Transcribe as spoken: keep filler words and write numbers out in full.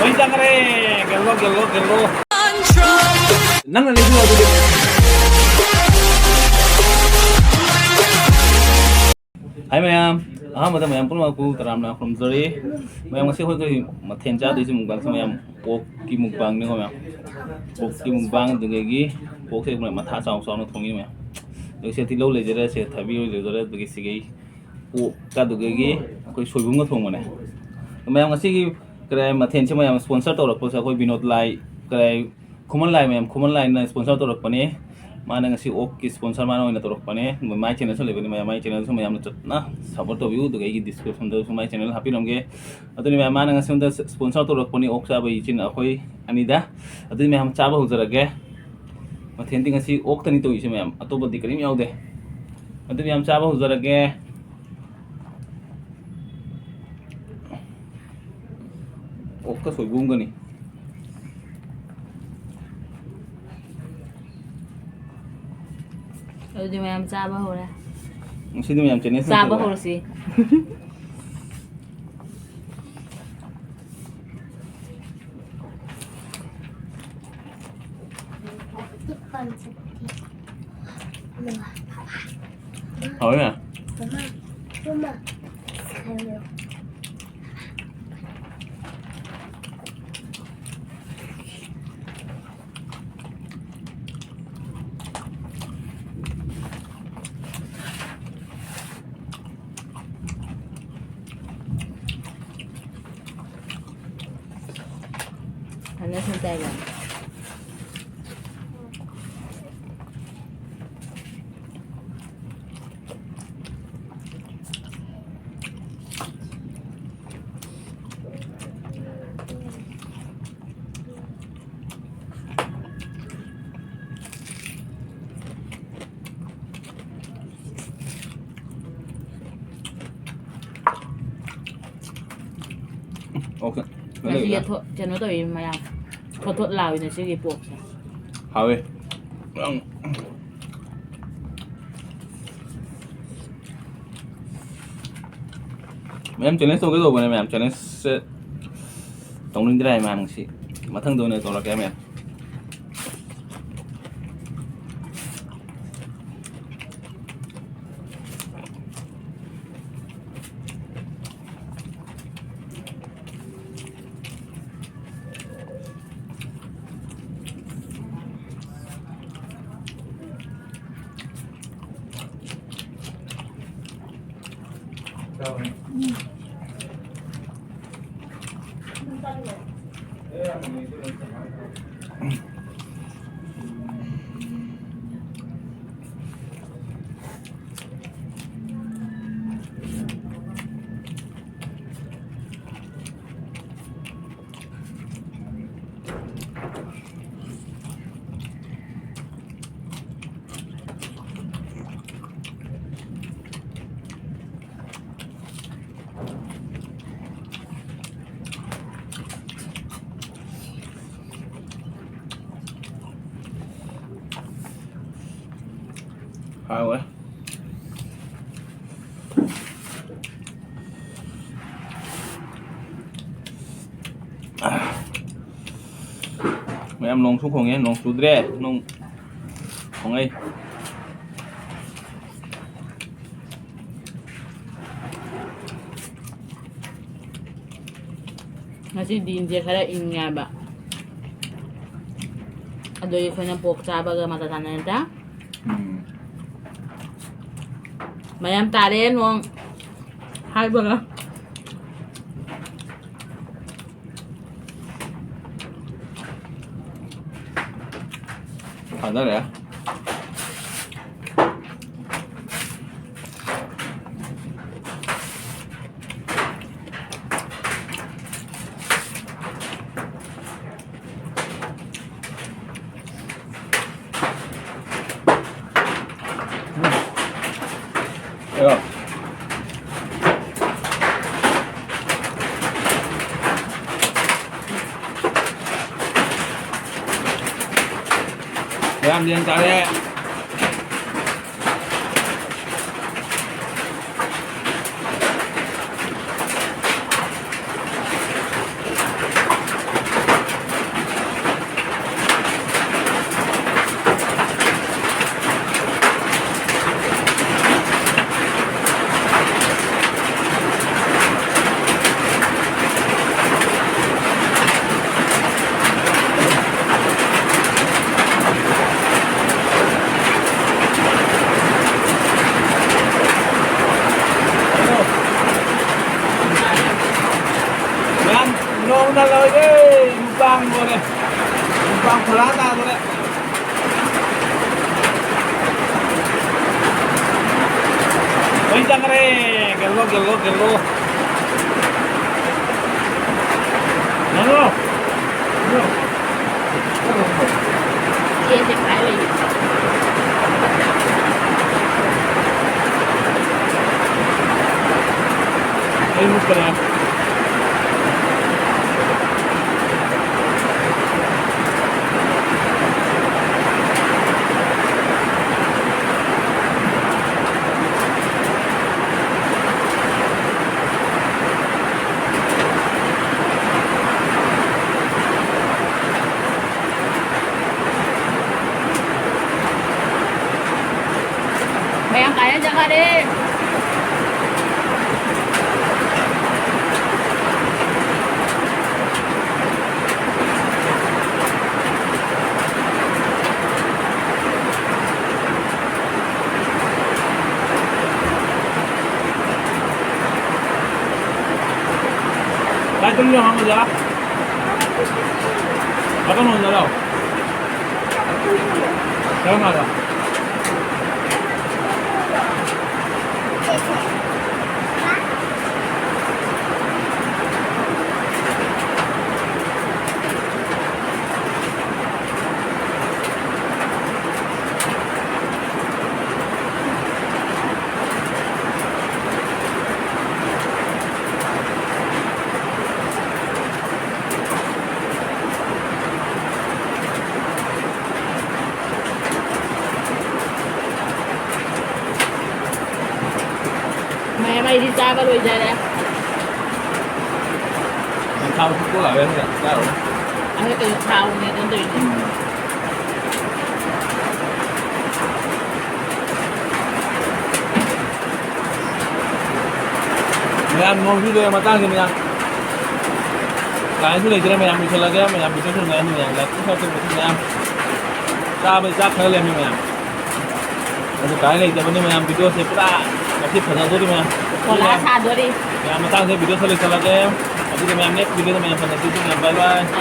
ꯑꯩ ꯆꯪꯈ꯭ꯔꯦ꯫ ꯒꯦꯜꯂꯣ, ꯒꯦꯜꯂꯣ, ꯒꯦꯜꯂꯣ꯫ ꯅꯪꯅ ꯂꯩꯕꯤꯌꯣ ꯑꯗꯨꯗꯤ꯫ ꯍꯥꯏ ꯃꯌꯥꯝ, ꯑꯍꯥꯟꯕꯗ ꯃꯌꯥꯝ ꯄꯨꯝꯅꯃꯛꯄꯨ ꯇꯔꯥꯝꯅ ꯈꯨꯔꯨꯝꯖꯔꯤ꯫ ꯃꯌꯥꯝ, ꯉꯁꯤ ꯑꯩꯈꯣꯏ ꯀꯔꯤ ꯃꯊꯦꯜ ꯆꯥꯗꯣꯏꯁꯦ ꯃꯨꯛꯕꯥꯡꯁꯦ ꯃꯌꯥꯝ? ꯄꯣꯛꯀꯤ ꯃꯨꯛꯕꯥꯡꯅꯤꯀꯣ ꯃꯌꯥꯝ꯫ ꯄꯣꯛꯀꯤ ꯃꯨꯛꯕꯥꯡ, ꯑꯗꯨꯗꯒꯤ ꯄꯣꯛꯁꯦ ꯃꯊꯥ ꯆꯥꯎ ꯆꯥꯎꯅ ꯊꯣꯡꯉꯤ ꯃꯌꯥꯝ꯫ ꯑꯗꯨꯒ ꯁꯦ ꯇꯤꯜꯍꯧ ꯂꯩꯖꯔꯦ, ꯁꯦ ꯊꯕꯤ ꯂꯩꯖꯔꯦ, ꯑꯗꯨꯗꯒꯤ ꯁꯤꯒꯤ ꯄꯣꯛꯀ ꯑꯗꯨꯗꯒꯤ ꯑꯩꯈꯣꯏ ꯁꯣꯏꯕꯨꯝꯒ ꯊꯣꯡꯕꯅꯦ꯫ ꯑꯗꯣ ꯃꯌꯥꯝ, ꯉꯁꯤꯒꯤ ꯀꯔꯤ ꯃꯊꯦꯜꯁꯦ ꯃꯌꯥꯝ sponsor ꯇꯧꯔꯛꯄꯁꯦ ꯑꯩꯈꯣꯏ ꯕꯤꯅꯣꯗ ꯂꯥꯏ, ꯀꯔꯤ ꯈꯨꯃꯟ ꯂꯥꯏ ꯃꯌꯥꯝ, ꯈꯨꯃꯟ ꯂꯥꯏꯅ sponsor ꯇꯧꯔꯛꯄꯅꯦ꯫ ꯃꯥꯅ ꯉꯁꯤ ꯑꯣꯛꯀꯤ sponsor ꯃꯥꯅ ꯑꯣꯏꯅ ꯇꯧꯔꯛꯄꯅꯦ꯫ ꯃꯥꯏ channelꯁꯨ ꯂꯩꯕꯅꯤ ꯃꯌꯥꯝ, ꯃꯥꯏ channelꯁꯨ ꯃꯌꯥꯝꯅ ꯆꯠꯅ support ꯇꯧꯕꯤꯌꯨ꯫ ꯑꯗꯨꯒ ꯑꯩꯒꯤ descriptionꯗꯁꯨ ꯃꯥꯏ channel ꯍꯥꯞꯄꯤꯔꯝꯒꯦ꯫ ꯑꯗꯨꯅꯤ ꯃꯌꯥꯝ, ꯃꯥꯅ ꯉꯁꯤ ꯑꯩꯉꯣꯟꯗ sponsor ꯇꯧꯔꯛꯄꯅꯤ ꯑꯣꯛ ꯆꯥꯕ ꯏꯆꯤꯟ ꯑꯩꯈꯣꯏ ꯑꯅꯤꯗ꯫ ꯑꯗꯨꯗꯤ ꯃꯌꯥꯝ ꯆꯥꯕ ꯍꯧꯖꯔꯒꯦ꯫ ꯃꯊꯦꯜꯗꯤ ꯉꯁꯤ ꯑꯣꯛꯇꯅꯤ ꯇꯧꯔꯤꯁꯦ ꯃꯌꯥꯝ, ꯑꯇꯣꯞꯄꯗꯤ ꯀꯔꯤꯝ ꯌꯥꯎꯗꯦ꯫ ꯑꯗꯨꯗꯤ ꯃꯌꯥꯝ ꯆꯥꯕ ꯍꯧꯖꯔꯒꯦ꯫ ꯑꯣꯛꯀ ꯁꯣꯏꯕꯨꯝꯒꯅꯤ꯫ ꯑꯗꯨꯗꯤ ꯃꯌꯥꯝ ꯆꯥꯕ ꯍꯧꯔꯦ꯫ ꯉꯁꯤꯗꯤ ꯃꯌꯥꯝ challenge ꯆꯥꯕ ꯇꯧꯔꯦ꯫ ꯍꯧꯔꯁꯤ꯫ ꯍꯥꯎꯋꯦ꯫ ꯐꯖꯅ ꯁꯨꯝ ꯆꯥꯏꯕ꯫ ꯑꯣꯀꯦ꯫ ꯉꯁꯤ ꯌꯦꯊꯣ-, ꯀꯩꯅꯣ ꯇꯧꯋꯤ ꯃꯌꯥꯝ꯫ ꯊꯣꯠ ꯊꯣꯠ ꯂꯥꯎꯋꯤ ꯉꯁꯤꯒꯤ ꯄꯣꯛꯁꯦ꯫ ꯍꯥꯎꯋꯦ꯫ ꯃꯌꯥꯝ challenge ꯇꯧꯒꯦ ꯇꯧꯕꯅꯦ ꯃꯌꯥꯝ꯫ Challengeꯁꯦ ꯇꯧꯅꯤꯡꯗ꯭ꯔꯦ ꯃꯌꯥꯝ, ꯉꯁꯤ ꯃꯊꯪꯗ ꯑꯣꯏꯅ ꯇꯧꯔꯛꯀꯦ ꯃꯌꯥꯝ꯫ ꯍꯥꯎꯋꯦ꯫ ꯃꯌꯥꯝ ꯅꯣꯡꯁꯨ ꯈꯣꯡꯉꯦ, ꯅꯣꯡ ꯆꯨꯗ꯭ꯔꯦ, ꯅꯣꯡ ꯈꯣꯡꯉꯩ꯫ ꯉꯁꯤ ꯗꯤꯟꯁꯦ ꯈꯔ ꯏꯪꯉꯦꯕ, ꯑꯗꯨꯒꯤ ꯑꯩꯈꯣꯏꯅ ꯄꯣꯛ ꯆꯥꯕꯒ ꯃꯇꯥ ꯆꯥꯟꯅꯗ꯭ꯔꯥ? ꯎꯝ꯫ ꯃꯌꯥꯝ ꯇꯥꯔꯦ ꯅꯣꯡ ꯍꯥꯏꯕꯒ꯫ ꯊꯥꯗꯔꯦ꯫ ꯑꯌꯣ꯫ ꯌꯥꯝ ꯌꯦꯟ ꯆꯥꯔꯦ꯫ ꯂꯣꯏꯔꯦ꯫ ꯃꯨꯛꯕꯥꯡ ꯂꯣꯏꯔꯦ꯫ ꯃꯨꯛꯕꯥꯡ ꯐꯣꯂꯥ ꯇꯥꯗꯣꯔꯦ꯫ ꯃꯩ ꯆꯪꯈ꯭ꯔꯦ꯫ ꯒꯦꯜꯂꯣ, ꯒꯦꯜꯂꯣ, ꯒꯦꯜꯂꯣ꯫ ꯒꯦꯜꯂꯣ꯫ ꯃꯩ ꯃꯨꯠꯈ꯭ꯔꯦ꯫ ꯃꯌꯥꯝ ꯀꯥꯏꯅ ꯆꯠꯈꯔꯦ꯫ ꯀꯥꯏ ꯇꯨꯝꯗꯣꯏꯅꯣ ꯍꯪꯉꯨ ꯖꯒꯥ? ꯀꯔꯝꯕ ꯖꯒꯥ? ꯀꯔꯝꯕꯗ? ꯃꯌꯥꯝ ꯑꯩꯗꯤ ꯆꯥꯕ ꯂꯣꯏꯖꯔꯦ꯫ ꯊꯥꯎ ꯁꯨꯛꯇꯣꯛ ꯌꯥꯔꯣꯏ, ꯁꯤꯗ ꯆꯥꯔꯨꯔꯦ꯫ ꯑꯗꯨ ꯀꯩꯅꯣ ꯊꯥꯎꯅꯦ ꯑꯗꯨꯝ ꯇꯧꯔꯤꯁꯦ꯫ ꯎꯝ꯫ ꯃꯌꯥꯝ ꯅꯣꯡꯁꯨ ꯂꯣꯏꯔ ꯃꯇꯥꯡꯁꯦ ꯃꯌꯥꯝ꯫ ꯂꯥꯏꯟꯁꯨ ꯂꯩꯇ꯭ꯔꯦ ꯃꯌꯥꯝ, ꯂꯣꯏꯁꯤꯜꯂꯒꯦ꯫ ꯃꯌꯥꯝ ꯄꯤꯊꯣꯛꯁꯤꯟ ꯃꯌꯥꯝ, ꯃꯌꯥꯝ ꯂꯥꯏꯛ ꯁꯞꯁꯀ꯭ꯔꯥꯏꯕ ꯇꯧꯕꯁꯨ ꯃꯌꯥꯝ꯫ ꯆꯥꯕꯩ ꯆꯥꯛ ꯈꯔ ꯂꯩꯔꯝꯃꯦ ꯃꯌꯥꯝ꯫ ꯑꯗꯨ ꯀꯥꯏ ꯂꯩꯇꯕꯅꯤ ꯃꯌꯥꯝ, ꯚꯤꯗꯤꯑꯣꯁꯦ ꯄꯨꯔꯥ ꯉꯁꯤ ꯐꯖꯗꯣꯔꯤ ꯃꯌꯥꯝ꯫ ꯀꯣꯂꯥ ꯁꯥꯗꯣꯔꯤ꯫ ꯃꯌꯥꯝ ꯃꯇꯥꯡꯁꯦ ꯚꯤꯗꯤꯑꯣ ꯁꯔꯨꯛ ꯆꯠꯂꯒꯦ꯫ ꯑꯗꯨꯗꯤ ꯃꯌꯥꯝ ꯂꯦꯞꯄꯤꯔꯣ, ꯃꯌꯥꯝ ꯐꯅ ꯑꯗꯨꯗꯤ ꯃꯌꯥꯝ bye bye꯫